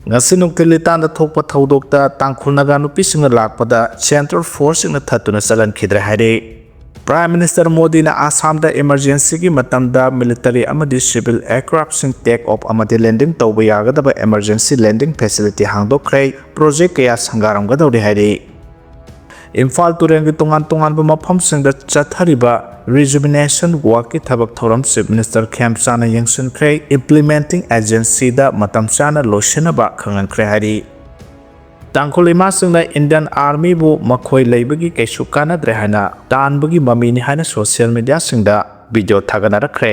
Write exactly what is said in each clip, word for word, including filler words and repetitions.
ꯉꯁꯤ ꯅꯨꯡꯊꯤꯜ ꯂꯤꯇꯥꯟꯗ ꯊꯣꯛꯄ ꯊꯧꯗꯣꯛꯇ ꯇꯥꯡꯈꯨꯜ ꯅꯥꯒꯥ ꯅꯨꯄꯤꯁꯤꯡꯅ ꯂꯥꯛꯄꯗ ꯁꯦꯟꯇ꯭ꯔꯦꯜ ꯐꯣꯔꯁꯁꯤꯡꯅ ꯊꯠꯇꯨꯅ ꯆꯠꯍꯟꯈꯤꯗ꯭ꯔꯦ ꯍꯥꯏꯔꯤ꯫ ꯄ꯭ꯔꯥꯏꯝ ꯃꯤꯅꯤꯁꯇꯔ ꯃꯣꯗꯤꯅ ꯑꯁꯥꯝꯗ ꯏꯃꯔꯖꯦꯟꯁꯤꯒꯤ ꯃꯇꯝꯗ ꯃꯤꯂꯤꯇꯔꯤ ꯑꯃꯗꯤ ꯁꯤꯚꯤꯜ ꯑꯦꯌꯔꯀ꯭ꯔꯥꯐꯁꯤꯡ ꯇꯦꯛ ꯑꯣꯐ ꯑꯃꯗꯤ ꯂꯦꯟꯗꯤꯡ ꯇꯧꯕ ꯌꯥꯒꯗꯕ ꯏꯃꯔꯖꯦꯟꯁꯤ ꯂꯦꯟꯗꯤꯡ ꯐꯦꯁꯤꯂꯤꯇꯤ ꯍꯥꯡꯗꯣꯛꯈ꯭ꯔꯦ꯫ ꯄ꯭ꯔꯣꯖꯦꯛ ꯀꯌꯥ ꯁꯪꯒꯥꯔꯝꯒꯗꯧꯔꯤ ꯍꯥꯏꯔꯤ꯫ ꯏꯝꯐꯥꯜ ꯇꯨꯔꯦꯜꯒꯤ ꯇꯣꯉꯥꯟ ꯇꯣꯉꯥꯟꯕ ꯃꯐꯝꯁꯤꯡꯗ ꯆꯠꯊꯔꯤꯕ ꯔꯤꯖꯨꯕꯤꯅꯦꯁꯟ ꯋꯥꯛꯀꯤ ꯊꯕꯛ ꯊꯧꯔꯝ ꯆꯤꯐ ꯃꯤꯅꯤꯁꯇꯔ ꯈꯦꯝꯆꯥꯅ ꯌꯦꯡꯁꯤꯟꯈ꯭ꯔꯦ꯫ ꯏꯝꯄ꯭ꯂꯤꯃꯦꯟꯇꯤꯡ ꯑꯦꯖꯦꯟꯁꯤꯗ ꯃꯇꯝ ꯆꯥꯅ ꯂꯣꯏꯁꯤꯟꯅꯕ ꯈꯪꯍꯟꯈ꯭ꯔꯦ ꯍꯥꯏꯔꯤ꯫ ꯇꯥꯡꯈꯨꯜ ꯏꯃꯥꯁꯤꯡꯅ ꯏꯟꯗꯤꯌꯟ ꯑꯥꯔꯃꯤꯕꯨ ꯃꯈꯣꯏ ꯂꯩꯕꯒꯤ ꯀꯩꯁꯨ ꯀꯥꯟꯅꯗ꯭ꯔꯦ ꯍꯥꯏꯅ ꯇꯥꯟꯕꯒꯤ ꯃꯃꯤꯅꯤ ꯍꯥꯏꯅ ꯁꯣꯁꯤꯌꯦꯜ ꯃꯤꯗꯤꯌꯥꯁꯤꯡꯗ ꯚꯤꯗꯤꯑꯣ ꯊꯥꯒꯠꯅꯔꯛꯈ꯭ꯔꯦ꯫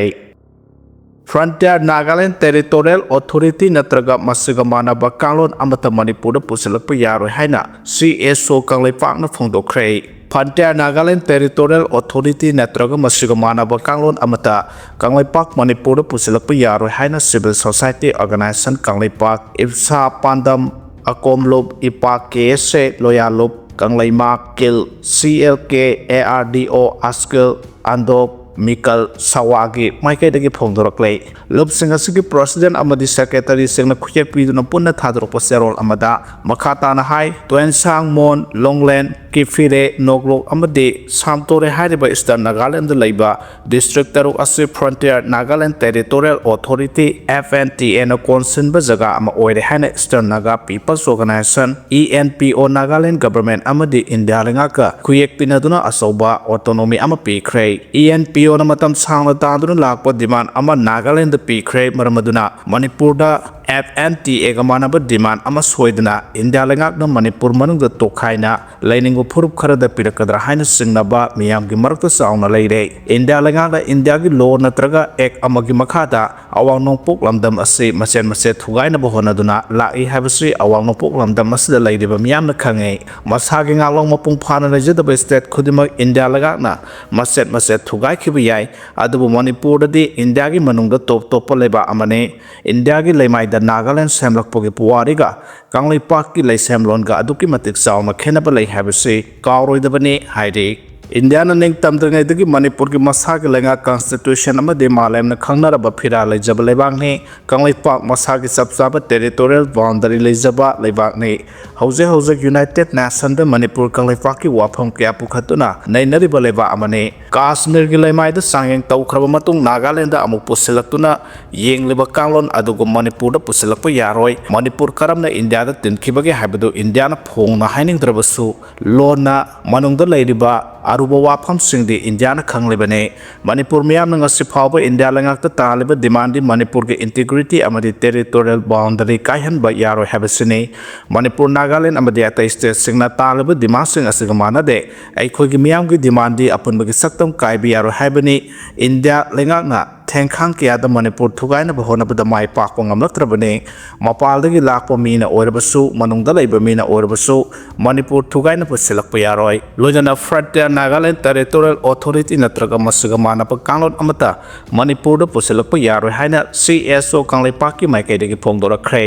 ꯐ꯭ꯔꯟꯇꯤꯌꯔ ꯅꯥꯒꯥꯂꯦꯟ ꯇꯦꯔꯤꯇꯣꯔꯤꯌꯦꯜ ꯑꯣꯊꯣꯔꯤꯇꯤ ꯅꯠꯇ꯭ꯔꯒ ꯃꯁꯤꯒ ꯃꯥꯟꯅꯕ ꯀꯥꯡꯂꯣꯟ ꯑꯃꯠꯇ ꯃꯅꯤꯄꯨꯔꯗ ꯄꯨꯁꯤꯜꯂꯛꯄ ꯌꯥꯔꯣꯏ ꯍꯥꯏꯅ ꯁꯤ ꯑꯦꯁ ꯑꯣ ꯀꯪꯂꯩꯄꯥꯛꯅ ꯐꯣꯡꯗꯣꯛꯈ꯭ꯔꯦ꯫ ꯐ꯭ꯔꯟꯇꯤꯌꯔ ꯅꯥꯒꯥꯂꯦꯟ ꯇꯦꯔꯤꯇꯣꯔꯤꯌꯦꯜ ꯑꯣꯊꯣꯔꯤꯇꯤ ꯅꯠꯇ꯭ꯔꯒ ꯃꯁꯤꯒ ꯃꯥꯟꯅꯕ ꯀꯥꯡꯂꯣꯟ ꯑꯃꯠꯇ ꯀꯪꯂꯩꯄꯥꯛ ꯃꯅꯤꯄꯨꯔꯗ ꯄꯨꯁꯤꯜꯂꯛꯄ ꯌꯥꯔꯣꯏ ꯍꯥꯏꯅ ꯁꯤꯚꯤꯜ ꯁꯣꯁꯥꯏꯇꯤ ꯑꯣꯔꯒꯅꯥꯏꯖꯦꯁꯟ ꯀꯪꯂꯩꯄꯥꯛ, ꯏꯞꯁꯥ ꯄꯥꯟꯗꯝ, ꯑꯀꯣꯝꯂꯨꯞ, ꯏꯄꯥꯛ ꯀꯦ ꯑꯦꯁ ꯑꯦ, ꯂꯣꯌꯥꯂꯨꯞ, ꯀꯪꯂꯩꯃꯥꯛ, ꯀꯤꯜ, C L K, A R D ꯑꯣ, ꯑꯁꯀꯤꯜ, ꯑꯟꯗꯣꯞ, ꯃꯤꯀꯜ, ꯁꯋꯥꯒꯤ ꯃꯥꯏꯀꯩꯗꯒꯤ ꯐꯣꯡꯗꯣꯔꯛꯂꯦ꯫ ꯂꯨꯞꯁꯤꯡ ꯑꯁꯤꯒꯤ ꯄ꯭ꯔꯁꯤꯗꯦꯟ ꯑꯃꯗꯤ ꯁꯦꯀ꯭ꯔꯦꯇꯔꯤꯁꯤꯡꯅ ꯈꯨꯌꯦꯛ ꯄꯤꯗꯨꯅ ꯄꯨꯟꯅ ꯊꯥꯗꯣꯔꯛꯄ ꯆꯦꯔꯣꯜ ꯑꯃꯗ ꯃꯈꯥ ꯇꯥꯅ ꯍꯥꯏ, ꯇꯣꯏꯟꯁꯥꯡ ꯃꯣꯟ, ꯂꯣꯡꯂꯦꯟ, ꯀꯤꯐꯤꯔꯦ, ꯅꯣꯛꯂꯣꯛ ꯑꯃꯗꯤ ꯁꯥꯝꯇꯣꯔꯦ ꯍꯥꯏꯔꯤꯕ ꯏꯁꯇꯔꯟ ꯅꯥꯒꯥꯂꯦꯟꯗ ꯂꯩꯕ ꯗꯤꯁꯇ꯭ꯔꯤꯛ ꯇꯔꯨꯛ ꯑꯁꯤ frontier Nagaland territorial authority, F N T ꯑꯦꯅ ꯀꯣꯟꯁꯤꯟꯕ ꯖꯒꯥ ꯑꯃ ꯑꯣꯏꯔꯦ ꯍꯥꯏꯅ eastern Naga peoples organization, E N P O, Nagaland government ꯑꯃꯗꯤ ꯏꯟꯗꯤꯌꯥ ꯂꯩꯉꯥꯛꯀ ꯈꯨꯌꯦꯛ ꯄꯤꯅꯗꯨꯅ ꯑꯆꯧꯕ ꯑꯣꯇꯣꯅꯣꯃꯤ ꯑꯃ ꯄꯤꯈ꯭ꯔꯦ꯫ ꯏ ꯑꯦꯟ ꯄꯤ ꯑꯣꯅ ꯃꯇꯝ ꯁꯥꯡꯅ ꯇꯥꯗꯨꯅ ꯂꯥꯛꯄ ꯗꯤꯃꯥꯟ ꯑꯃ ꯅꯥꯒꯥꯂꯦꯟꯗ ꯄꯤꯈ꯭ꯔꯦ꯫ ꯃꯔꯝ ꯑꯗꯨꯅ ꯃꯅꯤꯄꯨꯔꯗ ꯑꯦꯐ ꯑꯦꯟ ꯇꯤ ꯑꯦꯒ ꯃꯥꯟꯅꯕ ꯗꯤꯃꯥꯟ ꯑꯃ ꯁꯣꯏꯗꯅ ꯏꯟꯗꯤꯌꯥ ꯂꯩꯉꯥꯛꯅ ꯃꯅꯤꯄꯨꯔ ꯃꯅꯨꯡꯗ ꯇꯣꯈꯥꯏꯅ ꯂꯩꯅꯤꯡꯕ ꯐꯨꯔꯨꯞ ꯈꯔꯗ ꯄꯤꯔꯛꯀꯗ꯭ꯔꯥ ꯍꯥꯏꯅ ꯆꯤꯡꯅꯕ ꯃꯤꯌꯥꯝꯒꯤ ꯃꯔꯛꯇ ꯆꯥꯎꯅ ꯂꯩꯔꯦ꯫ ꯏꯟꯗꯤꯌꯥ ꯂꯩꯉꯥꯛꯅ ꯏꯟꯗꯤꯌꯥꯒꯤ ꯂꯣ ꯅꯠꯇ꯭ꯔꯒ ꯑꯦꯛ ꯑꯃꯒꯤ ꯃꯈꯥꯗ ꯑꯋꯥꯡ ꯅꯣꯡꯄꯣꯛ ꯂꯝꯗꯝ ꯑꯁꯤ ꯃꯆꯦꯠ ꯃꯆꯦꯠ ꯊꯨꯒꯥꯏꯅꯕ ꯍꯣꯠꯅꯗꯨꯅ ꯂꯥꯛꯏ ꯍꯥꯏꯕꯁꯤ ꯑꯋꯥꯡ ꯅꯣꯡꯄꯣꯛ ꯂꯝꯗꯝ ꯑꯁꯤꯗ ꯂꯩꯔꯤꯕ ꯃꯤꯌꯥꯝꯅ ꯈꯪꯉꯤ꯫ ꯃꯁꯥꯒꯤ ꯉꯥꯛꯂꯧ ꯃꯄꯨꯡ ꯐꯥꯅ ꯂꯩꯖꯗꯕ ꯁ꯭ꯇꯦꯠ ꯈꯨꯗꯤꯡꯃꯛ ꯏꯟꯗꯤꯌꯥ ꯂꯩꯉꯥꯛꯅ ꯃꯆꯦꯠ ꯃꯆꯦꯠ ꯊꯨꯒꯥꯏꯈꯤꯕ ꯌꯥꯏ, ꯑꯗꯨꯕꯨ ꯃꯅꯤꯄꯨꯔꯗꯗꯤ ꯏꯟꯗꯤꯌꯥꯒꯤ ꯃꯅꯨꯡꯗ ꯇꯣꯞ ꯇꯣꯞꯄ ꯂꯩꯕꯥꯛ ꯑꯃꯅꯤ꯫ ꯏꯟꯗꯤꯌꯥꯒꯤ ꯂꯩꯃꯥꯏꯗ ꯅꯥꯒꯥꯂꯦꯟ ꯁꯦꯝꯂꯛꯄꯒꯤ ꯄꯨꯋꯥꯔꯤꯒ ꯀꯪꯂꯩꯄꯥꯛꯀꯤ ꯂꯩꯁꯦꯝꯂꯣꯟꯒ ꯑꯗꯨꯛꯀꯤ ꯃꯇꯤꯛ ꯆꯥꯎꯅ ꯈꯦꯠꯅꯕ ꯂꯩ ꯍꯥꯏꯕꯁꯤ ꯀꯥꯎꯔꯣꯏꯗꯕꯅꯤ ꯍꯥꯏꯔꯤ꯫ ꯏꯟꯗꯤꯌꯥꯅ ꯅꯤꯡꯇꯝꯗ꯭ꯔꯤꯉꯩꯗꯒꯤ ꯃꯅꯤꯄꯨꯔꯒꯤ ꯃꯁꯥꯒꯤ ꯂꯩꯉꯥꯛ constitution ꯑꯃꯗꯤ ꯃꯥꯂꯦꯝꯅ ꯈꯪꯅꯔꯕ ꯐꯤꯔꯥ ꯂꯩꯖꯕ ꯂꯩꯕꯥꯛꯅꯤ꯫ ꯀꯪꯂꯩꯄꯥꯛ ꯃꯁꯥꯒꯤ ꯆꯞ ꯆꯥꯕ territorial boundary ꯂꯩꯖꯕ ꯂꯩꯕꯥꯛꯅꯤ꯫ ꯍꯧꯖꯤꯛ ꯍꯧꯖꯤꯛ United Nationꯗ ꯃꯅꯤꯄꯨꯔ ꯀꯪꯂꯩꯄꯥꯛꯀꯤ ꯋꯥꯐꯝ ꯀꯌꯥ ꯄꯨꯈꯠꯇꯨꯅ ꯅꯩꯅꯔꯤꯕ ꯂꯩꯕꯥꯛ ꯑꯃꯅꯤ꯫ ꯀꯥꯁꯃꯤꯔꯒꯤ ꯂꯩꯃꯥꯏꯗ ꯆꯥꯡꯌꯦꯡ ꯇꯧꯈ꯭ꯔꯕ ꯃꯇꯨꯡ ꯅꯥꯒꯥꯂꯦꯟꯗ ꯑꯃꯨꯛ ꯄꯨꯁꯤꯜꯂꯛꯇꯨꯅ ꯌꯦꯡꯂꯤꯕ ꯀꯥꯡꯂꯣꯟ ꯑꯗꯨꯒꯨꯝ ꯃꯅꯤꯄꯨꯔꯗ ꯄꯨꯁꯤꯜꯂꯛꯄ ꯌꯥꯔꯣꯏ꯫ ꯃꯅꯤꯄꯨꯔ ꯀꯔꯝꯅ ꯏꯟꯗꯤꯌꯥꯗ ꯇꯤꯟꯈꯤꯕꯒꯦ ꯍꯥꯏꯕꯗꯨ ꯏꯟꯗꯤꯌꯥꯅ ꯐꯣꯡꯅ ꯍꯥꯏꯅꯤꯡꯗ꯭ꯔꯕꯁꯨ, ꯂꯣꯟꯅ ꯃꯅꯨꯡꯗ ꯂꯩꯔꯤꯕ ꯑꯔꯨꯕ ꯋꯥꯐꯝꯁꯤꯡꯗꯤ ꯏꯟꯗꯤꯌꯥꯅ ꯈꯪꯂꯤꯕꯅꯤ꯫ ꯃꯅꯤꯄꯨꯔ ꯃꯤꯌꯥꯝꯅ ꯉꯁꯤ ꯐꯥꯎꯕ ꯏꯟꯗꯤꯌꯥ ꯂꯩꯉꯥꯛꯇ ꯇꯥꯜꯂꯤꯕ demandꯗꯤ ꯃꯅꯤꯄꯨꯔꯒꯤ integrity ꯑꯃꯗꯤ territorial boundary ꯀꯥꯏꯍꯟꯕ ꯌꯥꯔꯣꯏ ꯍꯥꯏꯕꯁꯤꯅꯤ꯫ ꯃꯅꯤꯄꯨꯔ, ꯅꯥꯒꯥꯂꯦꯟ ꯑꯃꯗꯤ ꯑꯇꯩ stateꯁꯤꯡꯅ ꯇꯥꯜꯂꯤꯕ demandꯁꯤꯡ ꯑꯁꯤꯒ ꯃꯥꯟꯅꯗꯦ꯫ ꯑꯩꯈꯣꯏꯒꯤ ꯃꯤꯌꯥꯝꯒꯤ demandꯗꯤ ꯑꯄꯨꯟꯕꯒꯤ ꯁꯛꯇꯝ ꯀꯥꯏꯕ ꯌꯥꯔꯣꯏ ꯍꯥꯏꯕꯅꯤ꯫ ꯏꯟꯗꯤꯌꯥ ꯂꯩꯉꯥꯛꯅ ꯊꯦꯡꯈꯥꯡ ꯀꯌꯥꯗ ꯃꯅꯤꯄꯨꯔ ꯊꯨꯒꯥꯏꯅꯕ ꯍꯣꯠꯅꯕꯗ ꯃꯥꯏ ꯄꯥꯛꯄ ꯉꯝꯂꯛꯇ꯭ꯔꯕꯅꯤ꯫ ꯃꯄꯥꯜꯗꯒꯤ ꯂꯥꯛꯄ ꯃꯤꯅ ꯑꯣꯏꯔꯕꯁꯨ, ꯃꯅꯨꯡꯗ ꯂꯩꯕ ꯃꯤꯅ ꯑꯣꯏꯔꯕꯁꯨ, ꯃꯅꯤꯄꯨꯔ ꯊꯨꯒꯥꯏꯅꯕ ꯁꯤꯜꯂꯛꯄ ꯌꯥꯔꯣꯏ꯫ ꯂꯣꯏꯅꯅ Frontier Nagaland Territorial Authority ꯅꯠꯇ꯭ꯔꯒ ꯃꯁꯤꯒ ꯃꯥꯟꯅꯕ ꯀꯥꯡꯂꯣꯟ ꯑꯃꯠꯇ ꯃꯅꯤꯄꯨꯔꯗ ꯄꯨꯁꯤꯜꯂꯛꯄ ꯌꯥꯔꯣꯏ ꯍꯥꯏꯅ CSO ꯀꯪꯂꯩꯄꯥꯛꯀꯤ ꯃꯥꯏꯀꯩꯗꯒꯤ ꯐꯣꯡꯗꯣꯔꯛꯈ꯭ꯔꯦ꯫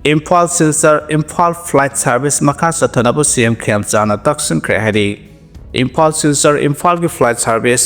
ꯏꯝꯐꯥꯜ ꯁꯤꯜꯆꯔ ꯏꯝꯐꯥꯜ flight service ꯃꯈꯥ ꯆꯠꯊꯅꯕ CM ꯈꯦꯝꯆꯥꯅ ꯇꯛꯁꯤꯟꯈ꯭ꯔꯦ ꯍꯥꯏꯔꯤ꯫ ꯏꯝꯐꯥꯜ ꯁꯤꯜꯆꯔ ꯏꯝꯐꯥꯜꯒꯤ flight service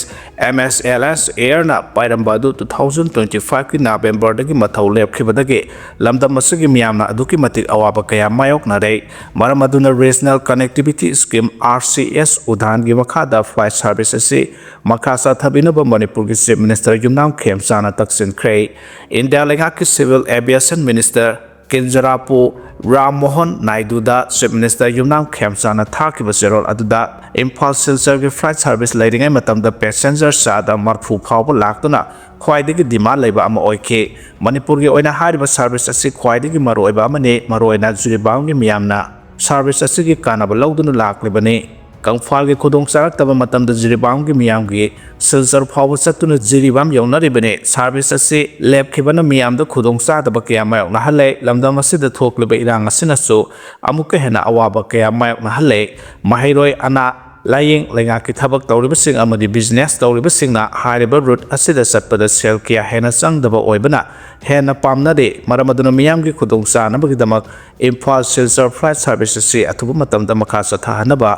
MSLS Airꯅ ꯄꯥꯏꯔꯝꯕ ꯑꯗꯨ two thousand twenty fiveꯀꯤ Novemberꯗꯒꯤ ꯃꯊꯧ ꯂꯦꯞꯈꯤꯕꯗꯒꯤ ꯂꯝꯗꯝ ꯑꯁꯤꯒꯤ ꯃꯤꯌꯥꯝꯅ ꯑꯗꯨꯛꯀꯤ ꯃꯇꯤꯛ ꯑꯋꯥꯕ ꯀꯌꯥ ꯃꯥꯌꯣꯛꯅꯔꯦ꯫ ꯃꯔꯝ ꯑꯗꯨꯅ Regional Connectivity Scheme, RCS, ꯎꯗꯥꯟꯒꯤ ꯃꯈꯥꯗ flight service ꯑꯁꯤ ꯃꯈꯥ ꯆꯠꯊꯕꯤꯅꯕ ꯃꯅꯤꯄꯨꯔꯒꯤ Chief Minister ꯌꯨꯝꯅꯥꯝ ꯈꯦꯝꯆꯥꯅ ꯇꯛꯁꯤꯟꯈ꯭ꯔꯦ꯫ ꯏꯟꯗꯤꯌꯥ ꯂꯩꯉꯥꯛꯀꯤ Civil Aviation Minister Kinjarapu Ram Mohan ꯅꯥꯏꯗꯨꯗ Chief Minister ꯌꯨꯝꯅꯥꯝ ꯈꯦꯝꯆꯥꯅ ꯊꯥꯈꯤꯕ ꯆꯦꯔꯣꯜ ꯑꯗꯨꯗ ꯏꯝꯐꯥꯜ ꯁꯤꯜꯆꯔꯒꯤ flight service ꯂꯩꯔꯤꯉꯩ ꯃꯇꯝꯗ passenger ꯆꯥꯗ ꯃꯔꯐꯨ ꯐꯥꯎꯕ ꯂꯥꯛꯇꯨꯅ ꯈ꯭ꯋꯥꯏꯗꯒꯤ demand ꯂꯩꯕ ꯑꯃ ꯑꯣꯏꯈꯤ꯫ ꯃꯅꯤꯄꯨꯔꯒꯤ ꯑꯣꯏꯅ ꯍꯥꯏꯔꯤꯕ service ꯑꯁꯤ ꯈ꯭ꯋꯥꯏꯗꯒꯤ ꯃꯔꯨꯑꯣꯏꯕ ꯑꯃꯅꯤ꯫ ꯃꯔꯨꯑꯣꯏꯅ ꯖꯤꯔꯤꯕꯥꯝꯒꯤ ꯃꯤꯌꯥꯝꯅ service ꯑꯁꯤꯒꯤ ꯀꯥꯟꯅꯕ ꯂꯧꯗꯨꯅ ꯂꯥꯛꯂꯤꯕꯅꯤ꯫ ꯀꯪꯐꯥꯜꯒꯤ ꯈꯨꯗꯣꯡ ꯆꯥꯔꯛꯇꯕ ꯃꯇꯝꯗ ꯖꯤꯔꯤꯕꯥꯝꯒꯤ ꯃꯤꯌꯥꯝꯒꯤ ꯁꯤꯜꯆꯔ ꯐꯥꯎꯕ ꯆꯠꯇꯨꯅ ꯖꯤꯔꯤꯕꯥꯝ ꯌꯧꯅꯔꯤꯕꯅꯤ꯫ Service ꯑꯁꯤ ꯂꯦꯞꯈꯤꯕꯅ ꯃꯤꯌꯥꯝꯗ ꯈꯨꯗꯣꯡ ꯆꯥꯗꯕ ꯀꯌꯥ ꯃꯥꯌꯣꯛꯅꯍꯜꯂꯦ꯫ ꯂꯝꯗꯝ ꯑꯁꯤꯗ ꯊꯣꯛꯂꯤꯕ ꯏꯔꯥꯡ ꯑꯁꯤꯅꯁꯨ ꯑꯃꯨꯛꯀ ꯍꯦꯟꯅ ꯑꯋꯥꯕ ꯀꯌꯥ ꯃꯥꯌꯣꯛꯅꯍꯜꯂꯦ꯫ ꯃꯍꯩꯔꯣꯏ ꯑꯅꯥ ꯂꯥꯏꯌꯦꯡ ꯂꯩꯉꯥꯛꯀꯤ ꯊꯕꯛ ꯇꯧꯔꯤꯕꯁꯤꯡ ꯑꯃꯗꯤ ꯕꯤꯖꯤꯅꯦꯁ ꯇꯧꯔꯤꯕꯁꯤꯡꯅ ꯍꯥꯏꯔꯤꯕ ꯔꯨꯠ ꯑꯁꯤꯗ ꯆꯠꯄꯗ ꯁꯦꯜ ꯀꯌꯥ ꯍꯦꯟꯅ ꯆꯪꯗꯕ ꯑꯣꯏꯕꯅ ꯍꯦꯟꯅ ꯄꯥꯝꯅꯔꯤ꯫ ꯃꯔꯝ ꯑꯗꯨꯅ ꯃꯤꯌꯥꯝꯒꯤ ꯈꯨꯗꯣꯡꯆꯥꯅꯕꯒꯤꯗꯃꯛ ꯏꯝꯐꯥꯜ ꯁꯤꯜꯆꯔ ꯐ꯭ꯂꯥꯏꯠ ꯁꯥꯔꯚꯤꯁ ꯑꯁꯤ ꯑꯊꯨꯕ ꯃꯇꯝꯗ ꯃꯈꯥ ꯆꯠꯊꯍꯟꯅꯕ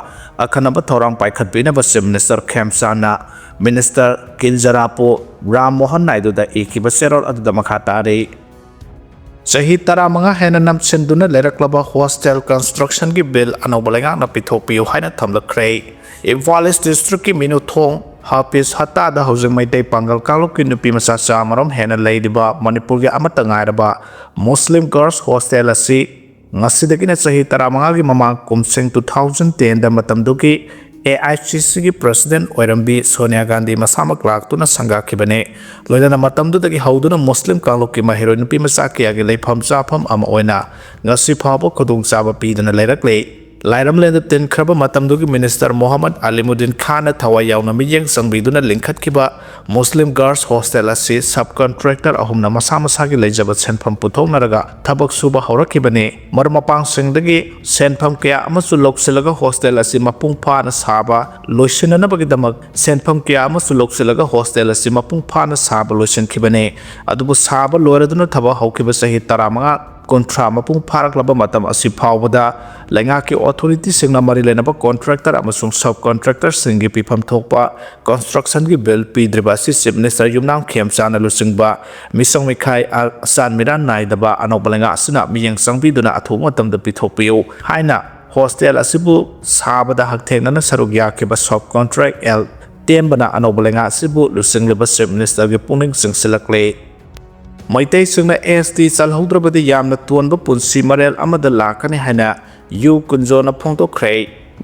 ꯑꯈꯟꯅꯕ ꯊꯧꯔꯥꯡ ꯄꯥꯏꯈꯠꯄꯤꯅꯕ ꯆꯤꯐ ꯃꯤꯅꯤꯁꯇꯔ ꯈꯦꯝꯆꯥꯟꯅ ꯃꯤꯅꯤꯁꯇꯔ ꯀꯤꯟꯖꯔꯥꯄꯨ ꯔꯥꯝ ꯃꯣꯍꯟ ꯅꯥꯏꯗꯨꯗ ꯏꯈꯤꯕ ꯆꯦꯔꯣꯜ ꯑꯗꯨꯗ ꯃꯈꯥ ꯇꯥꯔꯤ꯫ ꯆꯍꯤ ꯇꯔꯥꯃꯉꯥ ꯍꯦꯟꯅ ꯅꯝꯁꯤꯟꯗꯨꯅ ꯂꯩꯔꯛꯂꯕ ꯍꯣꯁꯇꯦꯜ ꯀꯟꯁꯇ꯭ꯔꯛꯁꯟꯒꯤ ꯕꯤꯜ ꯑꯅꯧꯕ ꯂꯩꯉꯥꯛꯅ ꯄꯤꯊꯣꯛꯄꯤꯌꯨ ꯍꯥꯏꯅ ꯊꯝꯂꯛꯈ꯭ꯔꯦ꯫ ꯏꯝꯐꯥꯜ ꯏꯁ ꯗꯤꯁꯇ꯭ꯔꯤꯛꯀꯤ ꯃꯤꯅꯨꯊꯣꯡ ꯍꯥꯐꯤꯖ ꯍꯠꯇꯥꯗ ꯍꯧꯖꯤꯛ ꯃꯩꯇꯩ ꯄꯥꯡꯒꯜ ꯀꯥꯡꯂꯨꯞꯀꯤ ꯅꯨꯄꯤ ꯃꯆꯥ ꯆꯥꯃꯔꯣꯝ ꯍꯦꯟꯅ ꯂꯩꯔꯤꯕ ꯃꯅꯤꯄꯨꯔꯒꯤ ꯑꯃꯠꯇ ꯉꯥꯏꯔꯕ ꯃꯨꯁꯂꯤꯝ ꯒꯔꯜꯁ ꯍꯣꯁꯇꯦꯜ ꯑꯁꯤ ꯉꯁꯤꯗꯒꯤꯅ ꯆꯍꯤ ꯇꯔꯥꯃꯉꯥꯒꯤ ꯃꯃꯥꯡ ꯀꯨꯝꯁꯤꯡ two thousand ten ꯗ ꯃꯇꯝꯗꯨꯒꯤ A I C C ꯒꯤ ꯄ꯭ꯔꯁꯤꯗꯦꯟ ꯑꯣꯏꯔꯝꯕꯤ ꯁꯣꯅꯤꯌꯥ ꯒꯥꯟꯙꯤ ꯃꯁꯥꯃꯛ ꯂꯥꯛꯇꯨꯅ ꯁꯪꯒꯥꯈꯤꯕꯅꯤ꯫ ꯂꯣꯏꯅꯅ ꯃꯇꯝꯗꯨꯗꯒꯤ ꯍꯧꯗꯨꯅ ꯃꯨꯁꯂꯤꯝ ꯀꯥꯡꯂꯨꯞꯀꯤ ꯃꯍꯩꯔꯣꯏ ꯅꯨꯄꯤ ꯃꯆꯥ ꯀꯌꯥꯒꯤ ꯂꯩꯐꯝ ꯆꯥꯐꯝ ꯑꯃ ꯑꯣꯏꯅ ꯉꯁꯤ ꯐꯥꯎꯕ ꯈꯨꯗꯣꯡꯆꯥꯕ ꯄꯤꯗꯨꯅ ꯂꯩꯔꯛꯂꯤ꯫ ꯂꯥꯏꯔꯝꯂꯦꯟꯗ ꯇꯤꯟꯈ꯭ꯔꯕ ꯃꯇꯝꯗꯨꯒꯤ ꯃꯤꯅꯤꯁꯇꯔ ꯃꯣꯍꯝꯃꯗ ꯑꯂꯤꯃꯨꯗꯤꯟ ꯈꯥꯟꯅ ꯊꯋꯥꯏ ꯌꯥꯎꯅ ꯃꯤꯠꯌꯦꯡ ꯆꯪꯕꯤꯗꯨꯅ ꯂꯤꯡꯈꯠꯈꯤꯕ ꯃꯨꯁꯂꯤꯝ ꯒꯔꯜꯁ ꯍꯣꯁꯇꯦꯜ ꯑꯁꯤ ꯁꯕ ꯀꯟꯇ꯭ꯔꯦꯛꯇꯔ ꯑꯍꯨꯝꯅ ꯃꯁꯥ ꯃꯁꯥꯒꯤ ꯂꯩꯖꯕ ꯁꯦꯟꯐꯝ ꯄꯨꯊꯣꯛꯅꯔꯒ ꯊꯕꯛ ꯁꯨꯕ ꯍꯧꯔꯛꯈꯤꯕꯅꯤ꯫ ꯃꯔꯨꯞ ꯃꯄꯥꯡꯁꯤꯡꯗꯒꯤ ꯁꯦꯟꯐꯝ ꯀꯌꯥ ꯑꯃꯁꯨ ꯂꯧꯁꯤꯜꯂꯒ ꯍꯣꯁꯇꯦꯜ ꯑꯁꯤ ꯃꯄꯨꯡ ꯐꯥꯅ ꯁꯥꯕ ꯂꯣꯏꯁꯤꯟꯅꯅꯕꯒꯤꯗꯃꯛ ꯁꯦꯟꯐꯝ ꯀꯌꯥ ꯑꯃꯁꯨ ꯂꯧꯁꯤꯜꯂꯒ ꯍꯣꯁꯇꯦꯜ ꯑꯁꯤ ꯃꯄꯨꯡ ꯐꯥꯅ ꯁꯥꯕ ꯂꯣꯏꯁꯤꯟꯈꯤꯕꯅꯤ꯫ ꯑꯗꯨꯕꯨ ꯁꯥꯕ ꯂꯣꯏꯔꯗꯨꯅ ꯊꯕꯛ ꯍꯧꯈꯤꯕ ꯆꯍꯤ ꯇꯔꯥꯃꯉꯥ, ꯀꯨꯟꯊ꯭ꯔꯥ ꯃꯄꯨꯡ ꯐꯥꯔꯛꯂꯕ ꯃꯇꯝ ꯑꯁꯤ ꯐꯥꯎꯕꯗ ꯂꯩꯉꯥꯛꯀꯤ ꯑꯣꯊꯣꯔꯤꯇꯤꯁꯤꯡꯅ ꯃꯔꯤ ꯂꯩꯅꯕ ꯀꯣꯟꯇ꯭ꯔꯦꯛꯇꯔ ꯑꯃꯁꯨꯡ ꯁꯕ ꯀꯣꯟꯇ꯭ꯔꯦꯛꯇꯔꯁꯤꯡꯒꯤ ꯄꯤꯐꯝ ꯊꯣꯛꯄ ꯀꯟꯁꯇ꯭ꯔꯛꯁꯟꯒꯤ ꯕꯤꯜ ꯄꯤꯗ꯭ꯔꯤꯕ ꯑꯁꯤ ꯆꯤꯐ ꯃꯤꯅꯤꯁꯇꯔ ꯌꯨꯝꯅꯥꯝ ꯈꯦꯝꯆꯥꯟꯅ ꯂꯨꯆꯤꯡꯕ ꯃꯤꯁꯪ ꯃꯤꯈꯥꯏ ꯑ-, ꯑꯆꯥꯟ ꯃꯤꯔꯥꯟ ꯅꯥꯏꯗꯕ ꯑꯅꯧꯕ ꯂꯩꯉꯥꯛ ꯑꯁꯤꯅ ꯃꯤꯠꯌꯦꯡ ꯆꯪꯕꯤꯗꯨꯅ ꯑꯊꯨꯕ ꯃꯇꯝꯗ ꯄꯤꯊꯣꯛꯄꯤꯌꯨ ꯍꯥꯏꯅ ꯍꯣꯁꯇꯦꯜ ꯑꯁꯤꯕꯨ ꯁꯥꯕꯗ ꯍꯛꯊꯦꯡꯅꯅ ꯁꯔꯨꯛ ꯌꯥꯈꯤꯕ ꯁꯕ ꯀꯣꯟꯇ꯭ꯔꯦꯛ ꯑꯦꯜ ꯇꯦꯝꯕꯅ ꯑꯅꯧꯕ ꯂꯩꯉꯥꯛ ꯑꯁꯤꯕꯨ ꯂꯨꯆꯤꯡꯂꯤꯕ ꯆꯤꯐ ꯃꯤꯅꯤꯁꯇꯔꯒꯤ ꯄꯨꯛꯅꯤꯡ ꯆꯤꯡꯁꯤꯜꯂꯛꯂꯤ꯫ ꯃꯩꯇꯩꯁꯤꯡꯅ S T ꯆꯜꯍꯧꯗ꯭ꯔꯕꯗꯤ ꯌꯥꯝꯅ ꯇꯣꯟꯕ ꯄꯨꯟꯁꯤ ꯃꯔꯦꯜ ꯑꯃꯗ ꯂꯥꯛꯀꯅꯤ ꯍꯥꯏꯅ ꯌꯨ ꯀꯨꯟꯖꯣꯅ ꯐꯣꯡꯗꯣꯛꯈ꯭ꯔꯦ꯫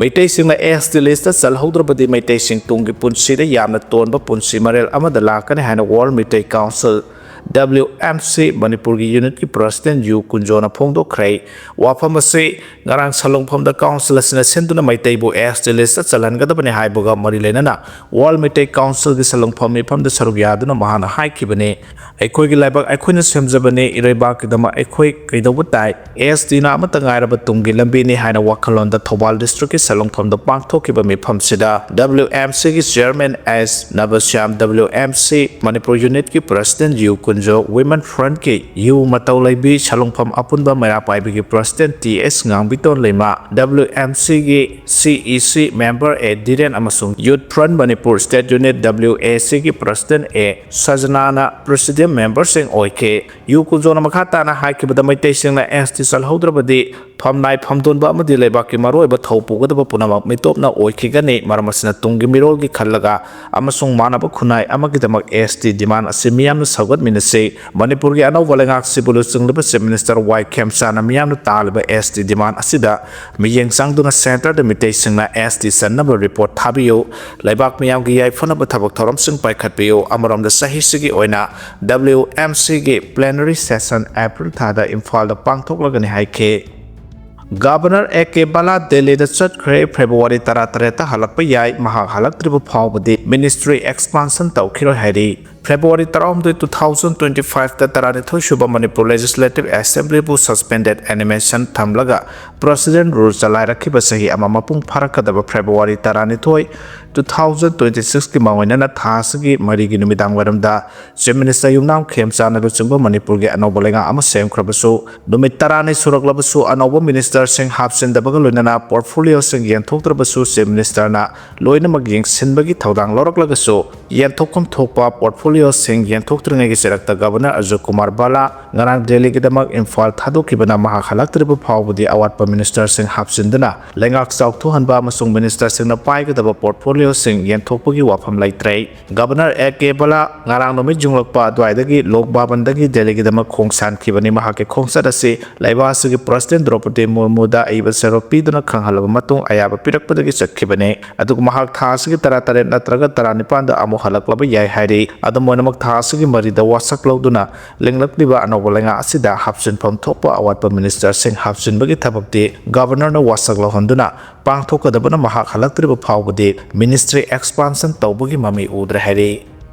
ꯃꯩꯇꯩꯁꯤꯡꯅ S T list ꯆꯜꯍꯧꯗ꯭ꯔꯕꯗꯤ ꯃꯩꯇꯩꯁꯤꯡ ꯇꯨꯡꯒꯤ ꯄꯨꯟꯁꯤꯗ ꯌꯥꯝꯅ ꯇꯣꯟꯕ ꯄꯨꯟꯁꯤ ꯃꯔꯦꯜ ꯑꯃꯗ ꯂꯥꯛꯀꯅꯤ ꯍꯥꯏꯅ World Meitei Council W M C ꯃꯅꯤꯄꯨꯔꯒꯤ unitꯀꯤ president ꯌꯨ ꯀꯨꯟꯖꯣꯅ ꯐꯣꯡꯗꯣꯛꯈ꯭ꯔꯦ꯫ ꯋꯥꯐꯝ ꯑꯁꯤ ꯉꯔꯥꯡ ꯁꯂꯨꯡꯐꯝꯗ council ꯑꯁꯤꯅ ꯁꯤꯟꯗꯨꯅ ꯃꯩꯇꯩꯕꯨ S T listꯇ ꯆꯜꯍꯟꯒꯗꯕꯅꯤ ꯍꯥꯏꯕꯒ ꯃꯔꯤ ꯂꯩꯅꯅ World Meitei Councilꯒꯤ ꯁꯂꯨꯡꯐꯝ ꯃꯤꯐꯝꯗ ꯁꯔꯨꯛ ꯌꯥꯗꯨꯅ ꯃꯍꯥꯛꯅ ꯍꯥꯏꯈꯤꯕꯅꯤ, "ꯑꯩꯈꯣꯏꯒꯤ ꯂꯩꯕꯥꯛ ꯑꯩꯈꯣꯏꯅ ꯁꯦꯝꯖꯕꯅꯤ, ꯏꯔꯩꯕꯥꯛꯀꯤꯗꯃꯛ ꯑꯩꯈꯣꯏ ꯀꯩꯗꯧꯕ ꯇꯥꯏ? S Tꯅ ꯑꯃꯠꯇ ꯉꯥꯏꯔꯕ ꯇꯨꯡꯒꯤ ꯂꯝꯕꯤꯅꯤ" ꯍꯥꯏꯅ ꯋꯥꯈꯜꯂꯣꯟꯗ ꯊꯧꯕꯥꯜ districtꯀꯤ ꯁꯂꯨꯡꯐꯝꯗ ꯄꯥꯡꯊꯣꯛꯈꯤꯕ ꯃꯤꯐꯝꯁꯤꯗ W M Cꯒꯤ chairman S Nabashyam, W M C Manipur unitꯀꯤ president ꯌꯨ ꯀꯨꯟꯖꯣ, Women Frontꯀꯤ ꯌꯨ ꯃꯇꯧ ꯂꯩꯕꯤ, ꯁꯂꯨꯡꯐꯝ ꯑꯄꯨꯟꯕ ꯃꯩꯔꯥ ꯄꯥꯏꯕꯤꯒꯤ president T S Ngangbiton Leima, W M Cꯒꯤ C E C member A Dhiren ꯑꯃꯁꯨꯡ Youth Front Manipur state unit W A Cꯒꯤ president A ꯁꯖꯅꯥꯅ presidium memberꯁꯤꯡ ꯑꯣꯏꯈꯤ꯫ ꯌꯨ ꯀꯨꯟꯖꯣꯅ ꯃꯈꯥ ꯇꯥꯅ ꯍꯥꯏꯈꯤꯕꯗ, ꯃꯩꯇꯩꯁꯤꯡꯅ S T ꯆꯜꯍꯧꯗ꯭ꯔꯕꯗꯤ ꯐꯝꯅꯥꯏ ꯐꯝꯗꯣꯟꯕ ꯑꯃꯗꯤ ꯂꯩꯕꯥꯛꯀꯤ ꯃꯔꯨꯑꯣꯏꯕ ꯊꯧ ꯄꯨꯒꯗꯕ ꯄꯨꯝꯅꯃꯛ ꯃꯤꯇꯣꯞꯅ ꯑꯣꯏꯈꯤꯒꯅꯤ꯫ ꯃꯔꯝ ꯑꯁꯤꯅ ꯇꯨꯡꯒꯤ ꯃꯤꯔꯣꯜꯒꯤ ꯈꯜꯂꯒ ꯑꯃꯁꯨꯡ ꯃꯥꯟꯅꯕ ꯈꯨꯟꯅꯥꯏ ꯑꯃꯒꯤꯗꯃꯛ S T demand ꯑꯁꯤ ꯃꯤꯌꯥꯝꯅ ꯁꯧꯒꯠꯃꯤꯟꯅꯁꯤ꯫ ꯃꯅꯤꯄꯨꯔꯒꯤ ꯑꯅꯧꯕ ꯂꯩꯉꯥꯛꯁꯤꯕꯨ ꯂꯨꯆꯤꯡꯂꯤꯕ Chief Minister ꯋꯥꯏ ꯈꯦꯝꯆꯥꯅ ꯃꯤꯌꯥꯝꯅ ꯇꯥꯜꯂꯤꯕ S T demand ꯑꯁꯤꯗ ꯃꯤꯠꯌꯦꯡ ꯆꯪꯗꯨꯅ centreꯗ ꯃꯤꯇꯩꯁꯤꯡꯅ S T ꯆꯟꯅꯕ report ꯊꯥꯕꯤꯌꯨ꯫ ꯂꯩꯕꯥꯛ ꯃꯤꯌꯥꯝꯒꯤ ꯌꯥꯏꯐꯅꯕ ꯊꯕꯛ ꯊꯧꯔꯝꯁꯤꯡ ꯄꯥꯏꯈꯠꯄꯤꯌꯨ꯫ ꯑꯃꯔꯣꯝꯗ ꯆꯍꯤꯁꯤꯒꯤ ꯑꯣꯏꯅ W M Cꯒꯤ plenary session April ꯊꯥꯗ ꯏꯝꯐꯥꯜꯗ ꯄꯥꯡꯊꯣꯛꯂꯒꯅꯤ ꯍꯥꯏꯈꯤ꯫ Governor A K ꯕꯂꯥ ꯗꯦꯜꯂꯤꯗ ꯆꯠꯈ꯭ꯔꯦ꯫ February ꯇꯔꯥꯇꯔꯦꯠꯇ ꯍꯜꯂꯛꯄ ꯌꯥꯏ꯫ ꯃꯍꯥꯛ ꯍꯜꯂꯛꯇ꯭ꯔꯤꯕ ꯐꯥꯎꯕꯗꯤ ministry expansion ꯇꯧꯈꯤꯔꯣꯏ ꯍꯥꯏꯔꯤ꯫ February ꯇꯔꯥꯍꯨꯝꯗꯣꯏ, two thousand twenty fiveꯇ ꯇꯔꯥꯅꯤꯊꯣꯏ ꯁꯨꯕ ꯃꯅꯤꯄꯨꯔ Legislative Assemblyꯕꯨ suspended animation ꯊꯝꯂꯒ procedural rule ꯆꯂꯥꯏꯔꯛꯈꯤꯕ ꯆꯍꯤ ꯑꯃ ꯃꯄꯨꯡ ꯐꯥꯔꯛꯀꯗꯕ February ꯇꯔꯥꯅꯤꯊꯣꯏ, two thousand twenty sixꯀꯤ ꯃꯥꯡꯑꯣꯏꯅꯅ ꯊꯥ ꯑꯁꯤꯒꯤ ꯃꯔꯤꯒꯤ ꯅꯨꯃꯤꯗꯥꯡ ꯋꯥꯏꯔꯝꯗ Chief Minister ꯌꯨꯝꯅꯥꯝ ꯈꯦꯝꯆꯥꯟꯅ ꯂꯨꯆꯤꯡꯕ ꯃꯅꯤꯄꯨꯔꯒꯤ ꯑꯅꯧꯕ ꯂꯩꯉꯥꯛ ꯑꯃ ꯁꯦꯝꯈ꯭ꯔꯕꯁꯨ, ꯅꯨꯃꯤꯠ ꯇꯔꯥꯅꯤ ꯁꯨꯔꯛꯂꯕꯁꯨ ꯑꯅꯧꯕ ministerꯁꯤꯡ ꯍꯥꯞꯆꯤꯟꯗꯕꯒ ꯂꯣꯏꯅꯅ portfolioꯁꯤꯡ ꯌꯦꯟꯊꯣꯛꯇ꯭ꯔꯕꯁꯨ, Chief Ministerꯅ ꯂꯣꯏꯅꯃꯛ ꯌꯦꯡꯁꯤꯟꯕꯒꯤ ꯊꯧꯗꯥꯡ ꯂꯧꯔꯛꯂꯒꯁꯨ, ꯌꯦꯟꯊꯣꯛꯐꯝ ꯊꯣꯛꯄ portfolioꯁꯤꯡ ꯌꯦꯟꯊꯣꯛꯇ꯭ꯔꯤꯉꯩꯒꯤ ꯆꯩꯔꯛꯇ Governor ꯑꯖꯣꯏ ꯀꯨꯃꯥꯔ ꯕꯂꯥ, ꯉꯔꯥꯡ ꯗꯦꯜꯂꯤꯒꯤꯗꯃꯛ ꯏꯝꯐꯥꯜ ꯊꯥꯗꯣꯛꯈꯤꯕꯅ ꯃꯍꯥꯛ ꯍꯜꯂꯛꯇ꯭ꯔꯤꯕ ꯐꯥꯎꯕꯗꯤ ꯑꯋꯥꯠꯄ ꯃꯤꯅꯤꯁꯇꯔꯁꯤꯡ ꯍꯥꯞꯆꯤꯟꯗꯨꯅ ꯂꯩꯉꯥꯛ ꯆꯥꯎꯊꯣꯛꯍꯟꯕ ꯑꯃꯁꯨꯡ ꯃꯤꯅꯤꯁꯇꯔꯁꯤꯡꯅ ꯄꯥꯏꯒꯗꯕ ꯄꯣꯔꯠꯐꯣꯂꯤꯑꯣꯁꯤꯡ ꯌꯦꯟꯊꯣꯛꯄꯒꯤ ꯋꯥꯐꯝ ꯂꯩꯇ꯭ꯔꯦ꯫ ꯒꯕꯔꯅꯔ ꯑꯦ ꯀꯦ ꯕꯂꯥ ꯉꯔꯥꯡ ꯅꯨꯃꯤꯠ ꯌꯨꯡꯂꯛꯄ ꯑꯗꯨꯋꯥꯏꯗꯒꯤ ꯂꯣꯛ ꯚꯕꯟꯗꯒꯤ ꯗꯦꯜꯂꯤꯒꯤꯗꯃꯛ ꯈꯣꯡꯁꯥꯟꯈꯤꯕꯅꯤ꯫ ꯃꯍꯥꯛꯀꯤ ꯈꯣꯡꯆꯠ ꯑꯁꯤ ꯂꯩꯕꯥꯛ ꯑꯁꯤꯒꯤ ꯄ꯭ꯔꯁꯤꯗꯦꯟ ꯗ꯭ꯔꯧꯄꯗꯤ ꯃꯨꯔꯃꯨꯗ ꯑꯏꯕ ꯆꯦꯔꯣꯜ ꯄꯤꯗꯨꯅ ꯈꯪꯍꯜꯂꯕ ꯃꯇꯨꯡ ꯑꯌꯥꯕ ꯄꯤꯔꯛꯄꯗꯒꯤ ꯆꯠꯈꯤꯕꯅꯤ꯫ ꯑꯗꯨꯒ ꯃꯍꯥꯛ ꯊꯥ ꯑꯁꯤꯒꯤ ꯇꯔꯥꯇꯔꯦꯠ ꯅꯠꯇ꯭ꯔꯒ ꯇꯔꯥꯅꯤꯄꯥꯟꯗ ꯑꯃꯨꯛ ꯍꯜꯂꯛꯂꯕ ꯌꯥꯏ ꯍꯥꯏꯔꯤ꯫ ꯑꯗꯨꯝ ꯑꯣꯏꯅꯃꯛ ꯊꯥ ꯑꯁꯤꯒꯤ ꯃꯔꯤꯗ ꯋꯥꯁꯛ ꯂꯧꯗꯨꯅ ꯂꯤꯡꯂꯛꯂꯤꯕ ꯑꯅꯧꯕ ꯂꯩꯉꯥꯛ ꯑꯁꯤꯗ ꯍꯥꯞꯆꯤꯟꯐꯝ ꯊꯣꯛꯄ ꯑꯋꯥꯠꯄ ꯃꯤꯅꯤꯁꯇꯔꯁꯤꯡ ꯍꯥꯞꯆꯤꯟꯕꯒꯤ ꯊꯕꯛꯇꯤ ꯒꯕꯔꯅꯔꯅ ꯋꯥꯁꯛ ꯂꯧꯍꯟꯗꯨꯅ ꯄꯥꯡꯊꯣꯛꯀꯗꯕꯅ ꯃꯍꯥꯛ ꯍꯜꯂꯛꯇ꯭ꯔꯤꯕ ꯐꯥꯎꯕꯗꯤ ꯃꯤꯅꯤꯁꯇ꯭ꯔꯤ ꯑꯦꯛꯁꯄꯥꯟꯁꯟ ꯇꯧꯕꯒꯤ ꯃꯃꯤ ꯎꯗ꯭ꯔꯦ ꯍꯥꯏꯔꯤ꯫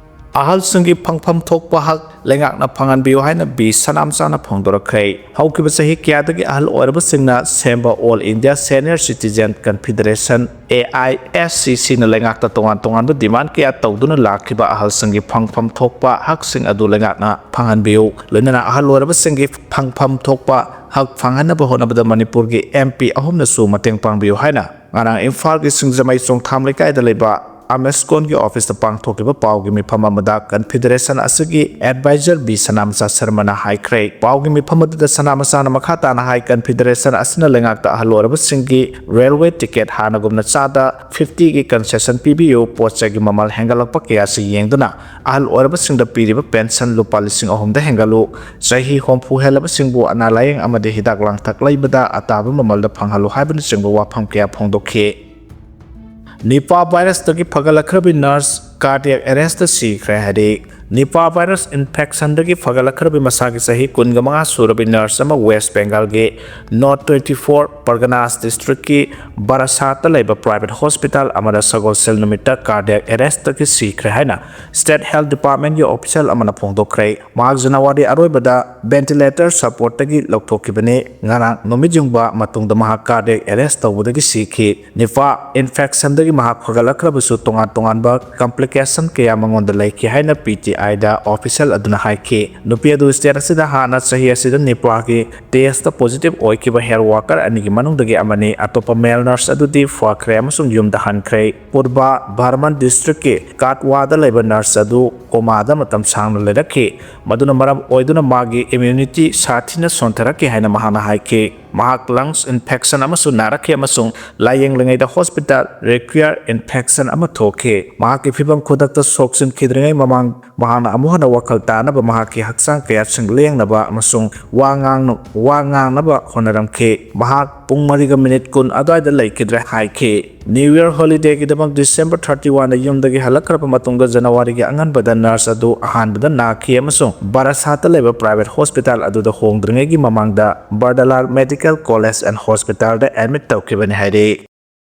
ꯑꯍꯜꯁꯤꯡꯒꯤ ꯐꯪꯐꯝ ꯊꯣꯛꯄ ꯍꯛ ꯂꯩꯉꯥꯛꯅ ꯐꯪꯍꯟꯕꯤꯌꯨ ꯍꯥꯏꯅ ꯕꯤ ꯁꯅꯥꯝꯆꯥꯅ ꯐꯣꯡꯗꯣꯔꯛꯈ꯭ꯔꯦ꯫ ꯍꯧꯈꯤꯕ ꯆꯍꯤ ꯀꯌꯥꯗꯒꯤ ꯑꯍꯜ ꯑꯣꯏꯔꯕꯁꯤꯡꯅ ꯁꯦꯝꯕ all India senior citizen confederation, A I S C ꯁꯤꯅ ꯂꯩꯉꯥꯛꯇ ꯇꯣꯉꯥꯟ ꯇꯣꯉꯥꯟꯕ ꯗꯤꯃꯥꯟ ꯀꯌꯥ ꯇꯧꯗꯨꯅ ꯂꯥꯛꯈꯤꯕ ꯑꯍꯜꯁꯤꯡꯒꯤ ꯐꯪꯐꯝ ꯊꯣꯛꯄ ꯍꯛꯁꯤꯡ ꯑꯗꯨ ꯂꯩꯉꯥꯛꯅ ꯐꯪꯍꯟꯕꯤꯌꯨ, ꯂꯣꯏꯅꯅ ꯑꯍꯜ ꯑꯣꯏꯔꯕꯁꯤꯡꯒꯤ ꯐꯪꯐꯝ ꯊꯣꯛꯄ ꯍꯛ ꯐꯪꯍꯟꯅꯕ ꯍꯣꯠꯅꯕꯗ ꯃꯅꯤꯄꯨꯔꯒꯤ ꯑꯦꯝ ꯄꯤ ꯑꯍꯨꯝꯅꯁꯨ ꯃꯇꯦꯡ ꯄꯥꯡꯕꯤꯌꯨ ꯍꯥꯏꯅ ꯉꯔꯥꯡ ꯏꯝꯐꯥꯜꯒꯤ ꯁꯤꯡꯖꯃꯩ ꯆꯣꯡꯊꯥꯝ ꯂꯩꯀꯥꯏꯗ ꯂꯩꯕ ꯑꯃꯦꯁꯀꯣꯟꯒꯤ ꯑꯣꯐꯤꯁꯇ ꯄꯥꯡꯊꯣꯛꯈꯤꯕ ꯄꯥꯎꯒꯤ ꯃꯤꯐꯝ ꯑꯃꯗ ꯀꯟꯐꯦꯗꯔꯦꯁꯟ ꯑꯁꯤꯒꯤ ꯑꯦꯗꯚꯥꯏꯖꯔ ꯕꯤ ꯁꯅꯥꯃꯆꯥ ꯁꯔꯃꯅ ꯍꯥꯏꯈ꯭ꯔꯦ꯫ ꯄꯥꯎꯒꯤ ꯃꯤꯐꯝ ꯑꯗꯨꯗ ꯁꯅꯥꯃꯆꯥꯅ ꯃꯈꯥ ꯇꯥꯅ ꯍꯥꯏ, ꯀꯟꯐꯦꯗꯔꯦꯁꯟ ꯑꯁꯤꯅ ꯂꯩꯉꯥꯛꯇ ꯑꯍꯜ ꯑꯣꯏꯔꯕꯁꯤꯡꯒꯤ ꯔꯦꯜꯋꯦ ꯇꯤꯀꯦꯠ ꯍꯥꯟꯅꯒꯨꯝꯅ ꯆꯥꯗ ꯐꯤꯐꯇꯤꯒꯤ ꯀꯟꯁꯦꯁꯟ ꯄꯤꯕꯤꯌꯨ, ꯄꯣꯠ ꯆꯩꯒꯤ ꯃꯃꯜ ꯍꯦꯟꯒꯠꯂꯛꯄ ꯀꯌꯥꯁꯤ ꯌꯦꯡꯗꯨꯅ ꯑꯍꯜ ꯑꯣꯏꯔꯕꯁꯤꯡꯗ ꯄꯤꯔꯤꯕ ꯄꯦꯟꯁꯟ ꯂꯨꯄꯥ ꯂꯤꯁꯤꯡ ꯑꯍꯨꯝꯗ ꯍꯦꯟꯒꯠꯂꯨ, ꯆꯍꯤ ꯍꯨꯝꯐꯨ ꯍꯦꯜꯂꯕꯁꯤꯡꯕꯨ ꯑꯅꯥ ꯂꯥꯌꯦꯡ ꯑꯃꯗꯤ ꯍꯤꯗꯥꯛ ꯂꯥꯡꯊꯛ ꯂꯩꯕꯗ ꯑꯇꯥꯕ ꯃꯃꯜꯗ ꯐꯪꯍꯜꯂꯨ ꯍꯥꯏꯕꯅꯆꯤꯡꯕ ꯋꯥꯐꯝ ꯀꯌꯥ ꯐꯣꯡꯗꯣꯛꯈꯤ꯫ ꯅꯤꯄꯥ ꯚꯥꯏꯔꯁꯇꯒꯤ ꯐꯒꯠꯂꯛꯈ꯭ꯔꯕꯤ ꯅꯔꯁ ꯀꯥꯔꯗꯤꯌꯥꯛ ꯑꯦꯔꯦꯁꯇ ꯁꯤꯈ꯭ꯔꯦ ꯍꯥꯏꯔꯤ꯫ ꯅꯤꯄꯥ ꯚꯥꯏꯔꯁ ꯏꯟꯐꯦꯛꯁꯟꯗꯒꯤ ꯐꯒꯠꯂꯛꯈ꯭ꯔꯕꯤ ꯃꯁꯥꯒꯤ ꯆꯍꯤ ꯀꯨꯟꯒ ꯃꯉꯥ ꯁꯨꯔꯕꯤ ꯅꯔꯁ ꯑꯃ ꯋꯦꯁ ꯕꯦꯡꯒꯥꯜꯒꯤ ꯅꯣꯔꯠ ꯇ꯭ꯋꯦꯟꯇꯤ ꯐꯣꯔ ꯄꯔꯒꯅꯥꯁ ꯗꯤꯁꯇ꯭ꯔꯤꯛꯀꯤ ꯕꯥꯔꯥꯁꯥꯠꯇ ꯂꯩꯕ ꯄ꯭ꯔꯥꯏꯚꯦꯠ ꯍꯣꯁꯄꯤꯇꯥꯜ ꯑꯃꯗ ꯁꯒꯣꯜꯁꯦꯜ ꯅꯨꯃꯤꯠꯇ ꯀꯥꯔꯗꯤꯌꯥꯛ ꯑꯦꯔꯦꯁꯇꯒꯤ ꯁꯤꯈ꯭ꯔꯦ ꯍꯥꯏꯅ ꯁ꯭ꯇꯦꯠ ꯍꯦꯜꯊ ꯗꯤꯄꯥꯔꯠꯃꯦꯟꯒꯤ ꯑꯣꯐꯤꯁꯤꯌꯦꯜ ꯑꯃꯅ ꯐꯣꯡꯗꯣꯛꯈ꯭ꯔꯦ꯫ ꯃꯍꯥꯛ ꯖꯅꯋꯥꯔꯤ ꯑꯔꯣꯏꯕꯗ ꯚꯦꯟꯇꯤꯂꯦꯇꯔ ꯁꯄꯣꯔꯠꯇꯒꯤ ꯂꯧꯊꯣꯛꯈꯤꯕꯅꯤ꯫ ꯉꯔꯥꯡ ꯅꯨꯃꯤꯠ ꯌꯨꯡꯕ ꯃꯇꯨꯡꯗ ꯃꯍꯥꯛ ꯀꯥꯔꯗꯤꯌꯥꯛ ꯑꯦꯔꯦꯁ ꯇꯧꯕꯗꯒꯤ ꯁꯤꯈꯤ꯫ ꯅꯤꯄꯥ ꯏꯟꯐꯦꯛꯁꯟꯗꯒꯤ ꯃꯍꯥꯛ ꯐꯒꯠꯂꯛꯈ꯭ꯔꯕꯁꯨ ꯇꯣꯉꯥꯟ ꯇꯣꯉꯥꯟꯕ ꯀꯝꯄ꯭ꯂꯤꯀꯦꯁꯟ ꯀꯌꯥ ꯃꯉꯣꯟꯗ ꯂꯩꯈꯤ ꯍꯥꯏꯅ ꯄꯤ ꯇꯤ ꯍꯥꯏꯗ ꯑꯣꯐꯤꯁꯤꯌꯦꯜ ꯑꯗꯨꯅ ꯍꯥꯏꯈꯤ꯫ ꯅꯨꯄꯤ ꯑꯗꯨ ꯁ꯭ꯇꯦꯠ ꯑꯁꯤꯗ ꯍꯥꯟꯅ ꯆꯍꯤ ꯑꯁꯤꯗ ꯅꯤꯄꯥꯒꯤ ꯇꯦꯁꯇ ꯄꯣꯖꯤꯇꯤꯚ ꯑꯣꯏꯈꯤꯕ ꯍꯦꯜꯊ ꯋꯥꯀꯔ ꯑꯅꯤꯒꯤ ꯃꯅꯨꯡꯗꯒꯤ ꯑꯃꯅꯤ꯫ ꯑꯇꯣꯞꯄ ꯃꯦꯜ ꯅꯔꯁ ꯑꯗꯨꯗꯤ ꯐꯈ꯭ꯔꯦ ꯑꯃꯁꯨꯡ ꯌꯨꯝꯗ ꯍꯟꯈ꯭ꯔꯦ꯫ ꯄꯨꯔꯕ ꯕꯔꯃꯟ ꯗꯤꯁꯇ꯭ꯔꯤꯛꯀꯤ ꯀꯥꯠꯋꯥꯗ ꯂꯩꯕ ꯅꯔꯁ ꯑꯗꯨ ꯀꯣꯃꯥꯗ ꯃꯇꯝ ꯁꯥꯡꯅ ꯂꯩꯔꯛꯈꯤ꯫ ꯃꯗꯨꯅ ꯃꯔꯝ ꯑꯣꯏꯗꯨꯅ ꯃꯥꯒꯤ ꯏꯝꯌꯨꯅꯤꯇꯤ ꯁꯥꯊꯤꯅ ꯁꯣꯟꯊꯔꯛꯈꯤ ꯍꯥꯏꯅ ꯃꯍꯥꯛꯅ ꯍꯥꯏꯈꯤ꯫ ꯃꯍꯥꯛ ꯂꯪꯁ ꯏꯟꯐꯦꯛꯁꯟ ꯑꯃꯁꯨ ꯅꯥꯔꯛꯈꯤ ꯑꯃꯁꯨꯡ ꯂꯥꯌꯦꯡꯂꯤꯉꯩꯗ ꯍꯣꯁꯄꯤꯇꯥꯜ ꯔꯤꯀ꯭ꯋꯤꯌꯔ ꯏꯟꯐꯦꯛꯁꯟ ꯑꯃ ꯊꯣꯛꯈꯤ꯫ ꯃꯍꯥꯛꯀꯤ ꯐꯤꯚꯝ ꯈꯨꯗꯛꯇ ꯁꯣꯛꯆꯤꯟꯈꯤꯗ꯭ꯔꯤꯉꯩ ꯃꯃꯥꯡ ꯃꯍꯥꯛꯅ ꯑꯃꯨꯛ ꯍꯟꯅ ꯋꯥꯈꯜ ꯇꯥꯅꯕ ꯃꯍꯥꯛꯀꯤ ꯍꯛꯆꯥꯡ ꯀꯌꯥꯠꯁꯤꯡ ꯂꯦꯡꯅꯕ ꯑꯃꯁꯨꯡ ꯋꯥ ꯉꯥꯡꯅ-, ꯋꯥ ꯉꯥꯡꯅꯕ ꯍꯣꯠꯅꯔꯝꯈꯤ꯫ ꯃꯍꯥꯛ ꯄꯨꯡ ꯃꯔꯤꯒ ꯃꯤꯅꯤꯠ ꯀꯨꯟ ꯑꯗꯨꯋꯥꯏꯗ ꯂꯩꯈꯤꯗ꯭ꯔꯦ ꯍꯥꯏꯈꯤ꯫ ꯅ꯭ꯌꯨ ꯌꯔ ꯍꯣꯂꯤꯗꯦꯒꯤꯗꯃꯛ ꯗꯤꯁꯦꯝꯕꯔ ꯊꯥꯔꯇꯤ ꯋꯥꯟꯗ ꯌꯨꯝꯗꯒꯤ ꯍꯜꯂꯛꯈ꯭ꯔꯕ ꯃꯇꯨꯡꯗ ꯖꯅꯋꯥꯔꯤꯒꯤ ꯑꯉꯟꯕꯗ ꯅꯔꯁ ꯑꯗꯨ ꯑꯍꯥꯟꯕꯗ ꯅꯥꯈꯤ ꯑꯃꯁꯨꯡ ꯕꯥꯔꯥꯁꯥꯠꯇ ꯂꯩꯕ ꯄ꯭ꯔꯥꯏꯚꯦꯠ ꯍꯣꯁꯄꯤꯇꯥꯜ ꯑꯗꯨꯗ ꯍꯣꯡꯗ꯭ꯔꯤꯉꯩꯒꯤ ꯃꯃꯥꯡꯗ ꯕꯔꯗꯂꯥꯔ ꯃꯦꯗꯤꯀꯦꯜ ꯀꯣꯂꯦꯖ ꯑꯦꯟ ꯍꯣꯁꯄꯤꯇꯥꯜꯗ ꯑꯦꯗꯃꯤꯠ ꯇꯧꯈꯤꯕꯅꯤ ꯍꯥꯏꯔꯤ꯫